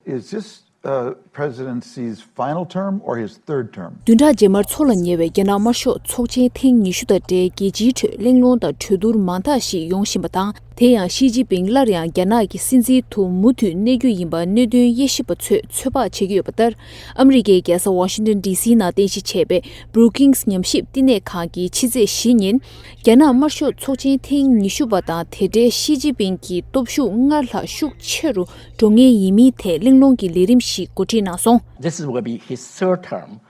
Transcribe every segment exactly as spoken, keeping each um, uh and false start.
Is this uh, President Xi's final term or his third term? བདུན་ཕྲག་རྗེས་མར་འཚོགས་ལ་ཉེ་བའི་རྒྱ་ནག་དམར་ཤོག་ཚོགས་ཆེན་ཐེངས་ཉི་ཤུ་དང་འབྲེལ་རྒྱལ་སྤྱིའི་ཁྲོད་གླེང་སློང་དང་གྲོས་བསྡུར་མང་དག་ཞིག་ཡོང་བཞིན་པ་དང་། དེ་ཡང་ཞི་ཅིན་ཕིང་སླར་ཡང་རྒྱ་ནག་གི་སྲིད་འཛིན་དུ་མུ་མཐུད་གནས་རྒྱུ་ཡིན་པ་གནད་དོན་དབྱེ་ཞིབ་པ་ཚོས་ཚོད་དཔག་བྱེད་ཀྱི་ཡོད་པ་ལྟར། ཨ་མི་རི་ཀའི་རྒྱལ་ས་ཝ་ཤིང་ཏོན་ཌི་སི་ནང་རྟེན་གཞི་བྱས་པའི་Brookings་ཉམས་ཞིབ་བསྟི་གནས་ཁང་གིས་ཕྱི་ཚེས་བཞི་ཉིན། རྒྱ་ནག་དམར་ཤོག་ཚོགས་ཆེན་ཐེངས་ཉི་ཤུ་པ་དང་དེ་འབྲེལ་ཞི་ཅིན་ཕིང་གི་སྟོབས་ཤུགས་སྔར་ལྷག་ཤུགས་ཆེ་རུ་འགྲོ་ངེས་ཡིན་མིན་ཐད་གླེང་སློང་གི་ལས་རིམ་ཞིག་གོ་སྒྲིག་གནང་སོང་། This is will be his third term.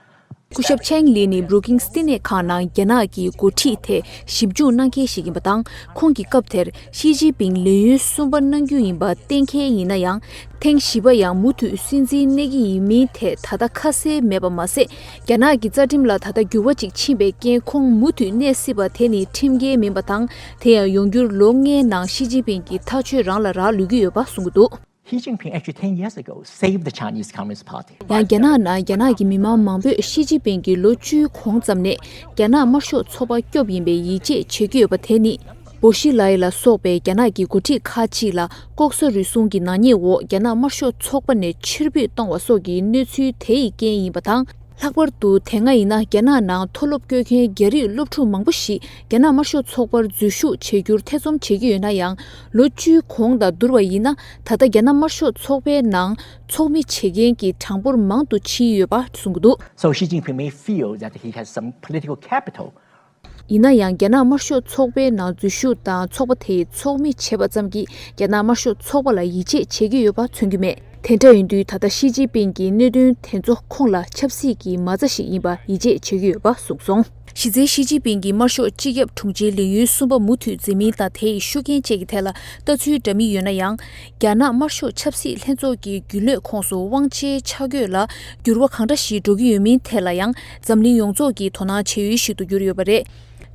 སྐུ་ཞབས་ཆེང་ལི་ནི་Brookings་བསྟི་གནས་ཁང་ནང་རྒྱ་ནག་གི་འགོ་ཁྲིད་ཐད་ཞིབ་འཇུག་གནང་མཁན་ཞིག་ཡིན་པ་དང་། ཁོང་གིས་སྐབས་དེར་ཞི་ཅིན་ཕིང་ལས་ཡུན་གསུམ་པ་གནང་རྒྱུ་ཡིན་པ་གཏན་འཁེལ་ཡིན་ན་ཡང་། ཐེངས་བཞི་པ་ཡང་མུ་མཐུད་སྲིད་འཛིན་གནས་ཀྱི་ཡིན་མིན་ཐད་ད་ལྟ་ཁ་གསལ་མེད་པ་མ་ཟད། རྒྱ་ནག་གི་རྩ་ཁྲིམས་ལ་ད་ལྟ་འགྱུར་བ་ཅིག་ཕྱིན་པའི་རྐྱེན་ཁོང་མུ་མཐུད་གནས་སྲིད་པ་དེ་ནི་ཁྲིམས་འགལ་མིན་པ་དང་། དེ་ཡང་ཡོང་འགྱུར་ལོ་ལྔའི་ནང་ཞི་ཅིན་ཕིང་གི་ཐག་གཅོད་རང་ལ་རག་ལུས་ཀྱི་ཡོད་པ་གསུང་གི་འདུག Xi Jinping actually ten years ago saved the Chinese Communist Party. ཡང་རྒྱ་ནག་ནང་རྒྱ་ནག་གི་མི་མང་མང་པོས་ཞི་ཅིན་ཕིང་གིས་ལོ་བཅུའི་གོང་ཙམ་ནས་རྒྱ་ནག་དམར་ཤོག་ཚོགས་པ་སྐྱོབ་ཡིན་པའི་ཡིད་ཆེས་བྱེད་ཀྱི་ཡོད་པ་དེ་ནི། བོ་ཤི་ལའི་ལ་སོགས་པའི་རྒྱ་ནག་གི་འགོ་ཁྲིད་ཁག་ཅིག་ལ་ལྐོག་ཟ་རུལ་སུངས་ཀྱི་ནག་ཉེས་འོག་རྒྱ་ནག་དམར་ཤོག་ཚོགས་པ་ནས་ཕྱིར་འབུད་བཏང་བ་སོགས་ཀྱི་གནས་ཚུལ་དེ་ཡི་རྐྱེན་ཡིན་པ་དང་། ལྷག་པར་དུ་དེ་སྔ་ཡིན་ན་རྒྱ་ནག་ནང་མཐོ་སློབ་སྐྱོད་མཁན་རྒྱ་རིགས་སློབ་ཕྲུག་མང་པོ་ཞིག་རྒྱ་ནག་དམར་ཤོག་ཚོགས་པར་འཛུལ་ཞུགས་བྱེད་རྒྱུར་ཐེ་ཚོམ་བྱེད་ཀྱི་ཡོད་ན་ཡང་། ལོ་བཅུའི་གོང་དང་བསྡུར་བ་ཡིན་ན། ད་ལྟ་རྒྱ་ནག་དམར་ཤོག་ཚོགས་པའི་ནང་ཚོགས་མི་བྱེད་མཁན་གྱི་གྲངས་འབོར་མང་དུ་ཕྱིན་ཡོད་པ་གསུང་གི་འདུག So Xi Jinping may feel that he has some political capital. ཡིན་ན་ཡང་རྒྱ་ནག་དམར་ཤོག་ཚོགས་པའི་ནང་འཛུལ་ཞུགས་དང་ཚོགས་པ་དེའི་ཚོགས་མི་བྱེད་པ་ཙམ་གྱིས་རྒྱ་ནག་དམར་ཤོག་ཚོགས་པ་ལ་ཡིད་ཆེས་བྱེད་ཀྱི་ཡོད་པ་མཚོན་གྱི་མེད། དེ་འདྲ་ཡིན་དུས་ད་ལྟ་ཞི་ཅིན་ཕིང་གི་གནད་དོན་དེ་ཚོ་ཁོང་ལ་ཆབ་སྲིད་ཀྱི་མ་རྩ་ཞིག་ཡིན་པ་ཡིད་ཆེས་བྱེད་ཀྱི་ཡོད་པ་གསུངས་སོང་། གཞི་རྩའི་ཞི་ཅིན་ཕིང་གིས་དམར་ཤོག་སྤྱི་ཁྱབ་དྲུང་ཆེའི་ལས་ཡུན་གསུམ་པ་མུ་མཐུད་འཛིན་མིན་དང་དེ་ཡི་ཤུགས་རྐྱེན་བཅས་ཀྱི་ཐད་ལ་ལྟ་ཚུལ་འདྲ་མིན་ཡོད་ན་ཡང་། རྒྱ་ནག་དམར་ཤོག་ཆབ་སྲིད་ལྷན་ཚོགས་ཀྱི་རྒྱུན་ལས་ཁོངས་སུ་དབང་ཆའི་ཆ་བགོས་ལ་འགྱུར་བ་གང་འདྲ་ཞིག་འགྲོ་གི་ཡོད་མིན་ཐད་ལ་ཡང་འཛམ་གླིང་ཡོངས་རྫོགས་ཀྱིས་དོ་སྣང་བྱེད་ཡུལ་ཞིག་ཏུ་གྱུར་ཡོད་པ་རེད།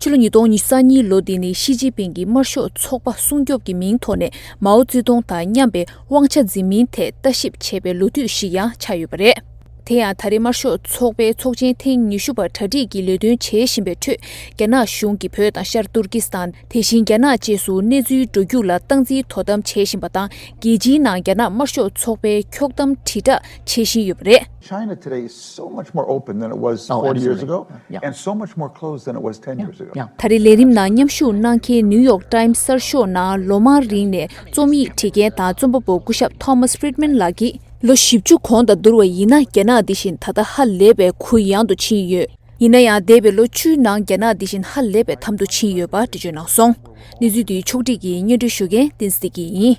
ཕྱི་ལོ་ཉིས་སྟོང་ཉི་ཤུ་རྩ་གཉིས་ལོ་འདི་ནི་ཞི་ཅིན་ཕིང་གིས་དམར་ཤོག་ཚོགས་པ་སྲུང་སྐྱོབ་ཀྱི་མིང་ཐོག་ནས་མའོ་ཙེ་ཏུང་དང་མཉམ་པའི་དབང་ཆ་འཛིན་མིན་ཐད་ལྟ་ཞིབ་བྱས་པའི་ལོ་དུས་ཤིག་ཡང་ཆགས་ཡོད་པ་རེད། དེ་ཡང་ད་རེས་དམར་ཤོག་ཚོགས་པའི་ཚོགས་ཆེན་ཐེངས་ཉི་ཤུ་པ་གྲ་སྒྲིག་གི་ལས་དོན་བྱེད་བཞིན་པའི་ཁྲོད། རྒྱ་ནག་གཞུང་གིས་བོད་དང་ཤར་ཏུར་ཀི་སི་ཐན། དེ་བཞིན་རྒྱ་ནག་བཅས་སུ་གནས་ཚུལ་འགྲོ་རྒྱུགས་ལ་སྟངས་འཛིན་དོ་དམ་བྱེད་བཞིན་པ་དང་། རྒྱལ་སྤྱིའི་ནང་རྒྱ་ནག་དམར་ཤོག་ཚོགས་པའི་འཁྱོག་གཏམ་དྲིལ་བསྒྲགས་བྱེད་བཞིན་ཡོད་པ་རེད། China today is so much more open than it was Oh, forty years absolutely. ago, Yeah. and so much more closed than it was ten years ago. Yeah. ད་རེས་ལས་རིམ་ནང་མཉམ་ཞུགས་གནང་མཁན་ནིའུ་ཡོག་ཊའིམ་སི་གསར་ཤོག་ནང་ལོ་མང་རིང་ནས་རྩོམ་ཡིག་བྲིས་མཁན་དང་རྩོམ་པ་པོ་སྐུ་ཞབས་Thomas Friedman་ལགས་ཀྱིས། ལོ་བཞི་བཅུ་གོང་དང་བསྡུར་བ་ཡིན་ན་རྒྱ་ནག་འདི་བཞིན་ད་ལྟ་ཧ་ལས་པའི་གུ་ཡངས་དུ་ཕྱིན་ཡོད། ཡིན་ན་ཡང་འདས་པའི་ལོ་བཅུའི་ནང་རྒྱ་ནག་འདི་བཞིན་ཧ་ལས་པའི་དམ་དུ་ཕྱིན་ཡོད་པ་འགྲེལ་བརྗོད་གནང་སོང་། གནས་ཚུལ་འདིའི་ཕྱོགས་བསྒྲིགས་ཀྱིས་སྙན་སྒྲོན་ཞུ་མཁན་བསྟན་འཛིན་བདེ་སྐྱིད་ཡིན།